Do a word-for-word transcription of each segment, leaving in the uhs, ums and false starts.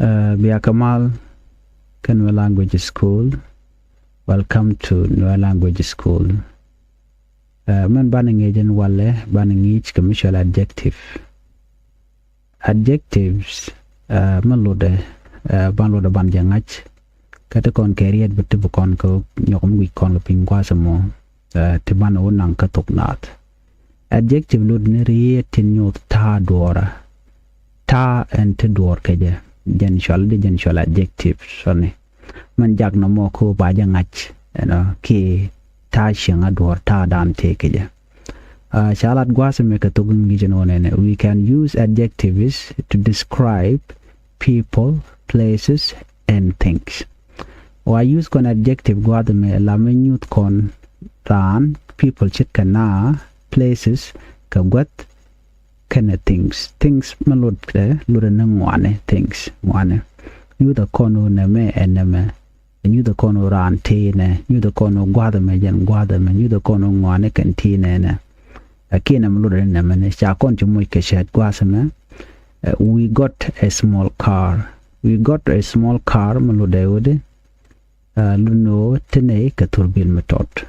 Ɛ, bia kɛ mal kä Nuer Language School. Welcome to Nuer Language School. Ɛ, mɛn banɛ ŋi̱i̱c ɛn walɛ, banɛ ŋi̱i̱c kɛ mi cɔal adjective. Adjectives, ɛ, mɛ lotdɛ, ɛ, ban lotdɛ ban jɛ ŋa̱c. Kä ti kɔn kɛ riet bɛ ti bi kɔn kɛ nyɔk mi guic kɔn kɛ piny gua̱a̱th ɛmɔ, ɛ, ti banɛ wä naŋ kä thok naath. Adjective lot ni riet tin nyoth ta̱a̱ duɔɔrä. Ta̱a̱ ɛn ti duɔɔr kɛ jɛ. Jɛn cɔal di jɛn cɔal adjective, sɔni. Mɛn jak nɔmɔ ko ba jɛ ŋa̱c, you know, ki ta̱a̱ cieŋ a duɔɔr ta̱a̱ dan tëë kɛ jɛ. Ɛ, ca lat gua̱a̱th ɛmɛ kɛ thok English ɛn ɣöö nɛnɛ, we can use adjectives to describe people, places and things. Wa use kɔn adjective gua̱a̱th ɛmɛ la mi nyuth kɔn raan, people, ce̱tkɛ na, places, kɛ guäth, kɛnɛ things. Things mɛ lotdɛ, lotdɛ ni ŋuani, things, ŋuani. Nyuthɛ kɔn ɣöö nɛmɛ ɛ nɛmɛ. Nyuthɛ kɔn ɣöö raan tëë nɛ. Nyuthɛ kɔn ɣöö gua̱a̱th ɛmɛ jɛn gua̱a̱th ɛmɛ. Nyuthɛ kɔn ɣöö ŋuani kɛn tëë nɛnɛ. Ɛ kiɛ nɛmɛ lotdɛ ni nɛmɛ ni. Ca kɔn ci moc kɛ cɛɛt gua̱a̱th ɛmɛ. Ɛ, we got a small car. We got a small car mɛ lotdɛ ɣöö di, ɛ, lot ni ɣöö ti nɛy kɛ thurbil mi tɔt.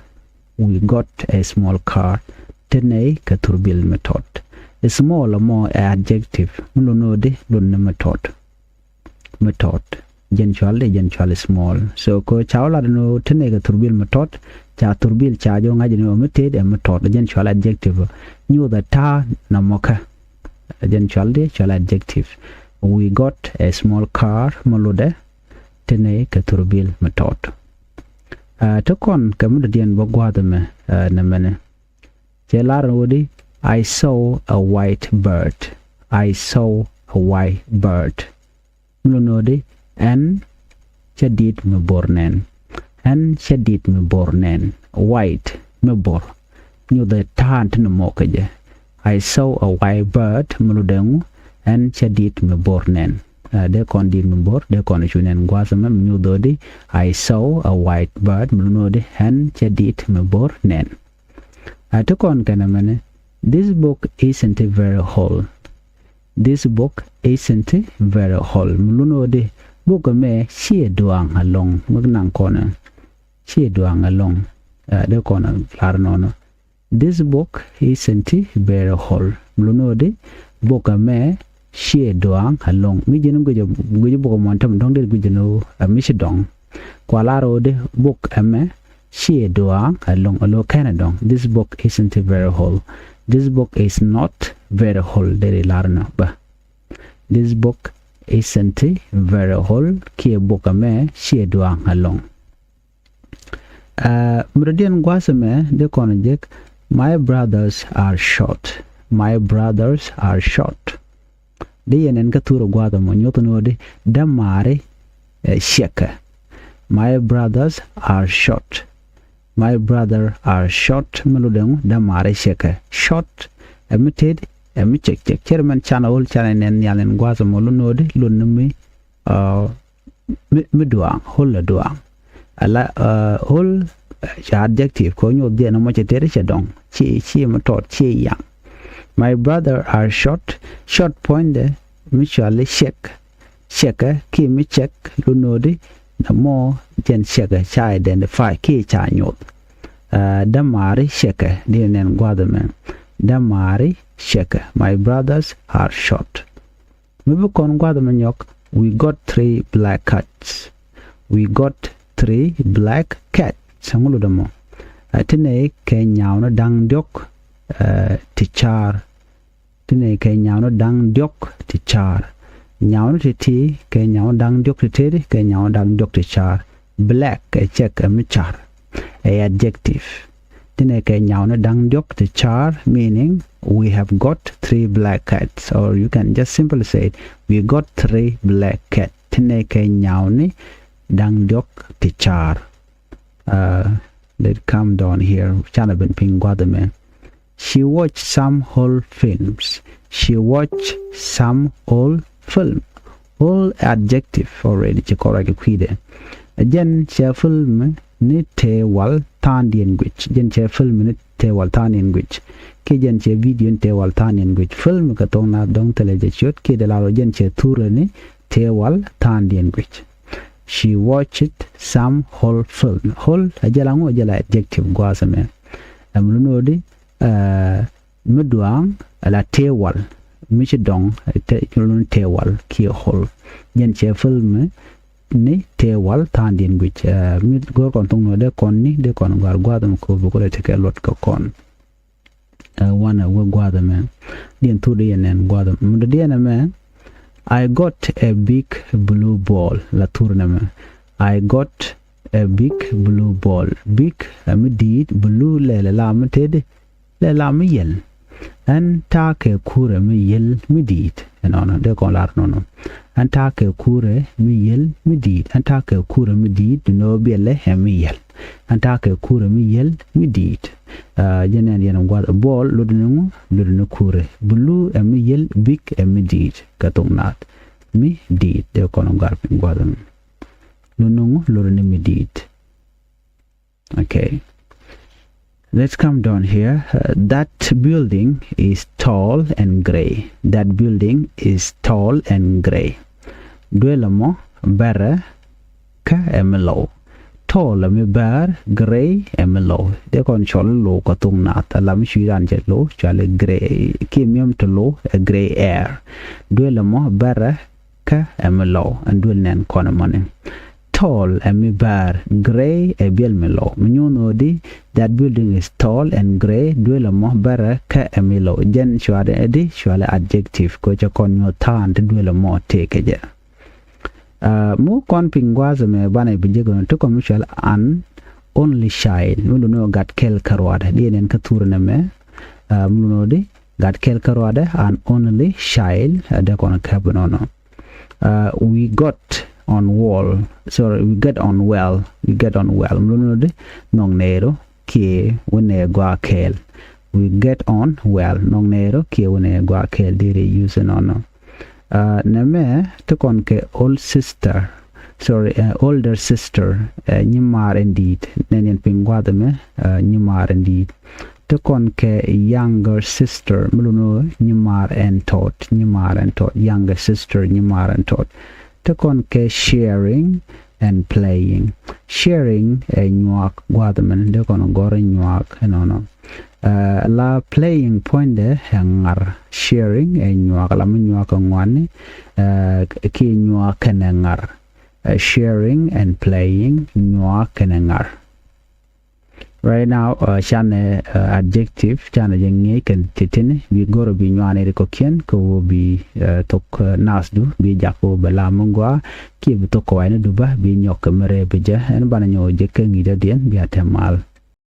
We got a small car. Ti nɛy kɛ thurbil mi tɔt. Small ɛmɔ ɛ adjective mi lot ni ɣöö di, lot ni mi tɔt. Mi tɔt. Jɛn cɔal di jɛn cɔal small. So kɛ ca wä lat ni ɣöö ti nɛy kɛ thurbil mi tɔt, ca thurbil ca jɛ wä ŋa̱c ni ɣöö mi tëët ɛ mi tɔt. Jɛn cɔal adjective. Nyuthɛ ta̱a̱ nɔmɔ kä. Jɛn cɔal di cɔal adjective. We got a small car mɛ lotdɛ ti nɛy kɛ thurbil mi tɔt. Ɛ, ti kɔn kɛ mi dɔ̱diɛn bä gua̱a̱th ɛmɛ, ɛ, nɛmɛni. Cɛ lar ni ɣöö di, I saw a white bird. I saw a white bird. Mi lot ni ɣöö di, ɛn cä di̱t mi bo̱r nɛn. Ɛn cä di̱t mi bo̱r nɛn. White, mi bo̱r. Nyuthɛ ta̱a̱ ti nɔmɔ kä jɛ. I saw a white bird, mi lotdɛ ŋu, ɛn cä di̱t mi bo̱r nɛn. Ɛ, dee kɔn di̱t mi bo̱r, dee kɔn cu nɛn gua̱a̱th ɛmɛ, mi nyuthɛ ɣöö di, I saw a white bird, mi lot ni ɣöö di, ɛn cä di̱t mi bo̱r nɛn. Ɛ, ti kɔn kɛnɛ mɛni, this book isn't very old. This book isn't very old. Mi lot ni ɣöö di, bok ɛmɛ ciɛ dua̱a̱ŋ ɛlɔ̱ŋ. Mi naŋ kɔn ɛ, ciɛ dua̱a̱ŋ ɛlɔ̱ŋ. Ɛ, dee kɔn lar nɔnɔ. This book isn't very old. Mi lot ni ɣöö di, bok ɛmɛ ciɛ dua̱a̱ŋ ɛlɔ̱ŋ. Mi ji̱n guic, guic bok ɛmɔ ɛn täämɛ dɔ̱ŋ dee guic ni ɣöö ɛ mi ci dɔ̱ŋ. Kua lar ɣöö di bok ɛmɛ ciɛ dua̱a̱ŋ ɛlɔ̱ŋ, ɛ lo̱ kɛnɛ dɔ̱ŋ. This book isn't very old. This book is not very old. Deri lar nɔ bä. This book isn't very old. Kiɛ bok ɛmɛ ciɛ dua̱a̱ŋ ɛlɔ̱ŋ. Ɛ, mi dɔ̱diɛn gua̱a̱th ɛmɛ dee kɔn jek, my brothers are short. My brothers are short. Di yɛn ɛn kä thurɛ gua̱a̱th ɛmɔ nyuth ni ɣöö di dämaari, ɛ, ciɛkɛ. My brothers are short. My brother are short. Mi lotdɛ ŋu? Dämaari ciɛkɛ. Short ɛ mi tëëdi, ɛ mi cɛk cɛk. Cɛ ri mɛn canɛ ɣöl canɛ nɛn nhial ɛn gua̱a̱th ɛmɔ lot ni ɣöö di lot ni mi, ɛ, mi, mi dua̱a̱ŋ, ɣöl ɛ dua̱a̱ŋ. Ala, ɛ, ɣöl, ɛ, ca adjective kɛ ɣöö nyuɔth jɛ nɔmɔ cɛ tëëdi cɛ dɔ̱ŋ. Ciɛ, ciɛ mi tɔt, ciɛ yaŋ. My brother are short. Short puɔ̱nydɛ mi cɔali ciɛk. Ciɛkɛ kiɛ mi cɛk lot ni ɣöö di nɔmɔ jɛn ciɛkɛ ca identify kiɛ ca nyuɔth. Ɛ, dämaari ciɛkɛ, di nɛn gua̱a̱th ɛmɛ. Dämaari ciɛkɛ. My brothers are short. Mi bi kɔn gua̱a̱th ɛmɛ nyɔk, we got three black cats. We got three black cats. Ɛŋu lotdɛ mɔ? Ɛ, ti nɛy kɛ nyaawni da̱ŋ diɔ̱k, ɛ, ti ca̱a̱r. Ti nɛy kɛ nyaawni da̱ŋ diɔ̱k ti ca̱a̱r. Nyaawni ti̱ti̱ kɛ nyaawni da̱ŋ diɔ̱k ti tëëdi kɛ nyaawni da̱ŋ diɔ̱k ti ca̱a̱r. Black ɛ ciɛk ɛ mi ca̱r. Ɛ adjective. Ti nɛy kɛ nyaawni da̱ŋ diɔ̱k ti ca̱a̱r, meaning we have got three black cats, or you can just simply say we got three black cats. Ti nɛy kɛ nyaawni da̱ŋ diɔ̱k ti ca̱a̱r. Uh, let come down here. Canɛ ben piny gua̱a̱th ɛmɛ. She watched some old films. She watched some old film. Old adjective already. Ci kɔrɛ kɛ kui̱dɛ. Jɛn cɛ film ni tëë wal tha̱a̱ŋdiɛn guic. Jɛn cɛ film ni tëë wal tha̱a̱ŋdiɛn guic. Kiɛ jɛn cɛ video ni tëë wal tha̱a̱ŋdiɛn guic. Film kɛ thok naath dɔ̱ŋ thilɛ jɛ ciöt kiɛ dee lar ɔ jɛn cɛ thurɛ ni tëë wal tha̱a̱ŋdiɛn guic. She watched some whole film. Whole a jɛ la ŋu, a jɛ la adjective gua̱a̱th ɛmɛ. Ɛm lun ɣöö di mi duaaŋ a la tëë wal, mi ci dɔŋ, tëë wal kiɛ whole. Jɛn cɛ film ni tëë wal tha̱a̱ŋdiɛn guic. Mi go̱o̱r kɔn thok ni ɣöö dee kɔn ni, dee kɔn gɔ̱a̱r gua̱a̱th ɛmɛ kɛ ɣöö bi kulɛ tekɛ luɔt kɛ kɔn. Wanɛ wä gua̱a̱th ɛmɛ. Diɛn thurɛ yɛn nɛn gua̱a̱th ɛmɛ. Mundä diɛn ɛmɛ, I got a big blue ball. La thurɛ nɛmɛ, I got a big blue ball. Big ɛ mi di̱i̱t, blue lɛ lɛ la mi tëëdi, lɛ la mi yɛl. Ɛn ta̱a̱ kɛ kurɛ mi yɛl mi di̱i̱t. Ɛnɔnɔ dee kɔn lar nɔnɔ. Ɛn ta̱a̱ kɛ kurɛ mi yɛl mi di̱i̱t. Ɛn ta̱a̱ kɛ kurɛ mi di̱i̱t, duundɛ ɣöö biɛlɛ ɛ mi yɛl. Ɛn ta̱a̱ kɛ kurɛ mi yɛl mi di̱i̱t. Jɛn ɛn yɛn gua̱th ball lotdɛ ni ŋu, lotdɛ ni kurɛ. Blue ɛ mi yɛl, big ɛ mi di̱i̱t kɛ thok naath. Mi di̱i̱t dee kɔn gɔ̱a̱r piny gua̱th ɛmɛ. Lotdɛ ni ŋu, lotdɛ ni mi di̱i̱t. Okay. Let's come down here. That building is tall and grey. That building is tall and grey. Duël ɛmɔ bärɛ kä ɛ mi lo̱w. Tall ɛ mi bär, grey ɛ mi lo̱w. Dee kɔn cɔl lo̱w kɛ thok naath. Ala mi cuc raan jɛ lo̱w cɔal i̱ grey. Kiɛ mi̱em te lo̱w ɛ grey air. Duël ɛmɔ bärɛ kä ɛ mi lo̱w. Ɛn duël nɛn kɔn ɛmɔni. Tall ɛ mi bär, grey ɛ biɛl mi lo̱w. Mi nyuɔ̱n ɣöö di, that building is tall and grey. Duël ɛmɔ bärɛ kä ɛ mi lo̱w. Jɛn cuarɛ ɛ di, cuarɛ adjective. Kɛ cɛ kɔn nyuɔ̱th tha̱a̱ŋ ti duël ɛmɔ tëëkɛ jɛ. Mi kɔn piny gua̱a̱th ɛmɛ banɛ bi jek ɣöö ti kɔn mi cuarɛ an only child. Mi luni ɣöö gat kɛl kä ruaadɛ. Di ɛn ɛn kä thurɛ nɛmɛ. Mi luni ɣöö di gat kɛl kä ruaadɛ, an only child. Dee kɔn käp nɔnɔ. We got on wall. Sorry, we get on well. We get on well. Mi luni ɣöö di nhɔk nɛɛru kiɛ wä nɛɛ gɔaa kɛɛl. We get on well. Nhɔk nɛɛru kiɛ wä nɛɛ gɔaa kɛɛl. Deri use nɔnɔ. Nɛmɛ ti kɔn kɛ old sister. Sorry, older sister. Nyimaar ɛn di̱i̱t. Nɛn yɛn piny gua̱a̱th ɛmɛ, nyimaar ɛn di̱i̱t. Ti kɔn kɛ younger sister. Mi luni ɣöö nyimaar ɛn tɔt. Nyimaar ɛn tɔt. Younger sister, nyimaar ɛn tɔt. Ti kɔn kɛ sharing and playing. Sharing ɛ nyuak gua̱a̱th ɛmɛn. Dee kɔn gɔ̱r nyuak ɛnɔnɔ. La playing puɔ̱nydɛ ɛ ŋar. Sharing ɛ nyuak, la mi nyuak kɛ ŋuani. Kiɛ nyuak kɛnɛ ŋar. Sharing and playing, nyuak kɛnɛ ŋar. Right now, canɛ adjective, canɛ jɛ ŋi̱eec kɛn titini, bi go̱rɛ bi nyuani ri kɔ̱kiɛn kɛ ɣöö bi thok nathdu bi jak kɛ ɣöö bɛ la mi gɔaa kiɛ bi thok kɛ wayni duba bi nyɔk kɛ mi rɛɛ bi jɛ. Ɛn banɛ nyɔk jɛ kɛ ŋi̱i̱cdädiɛn, bia te mal.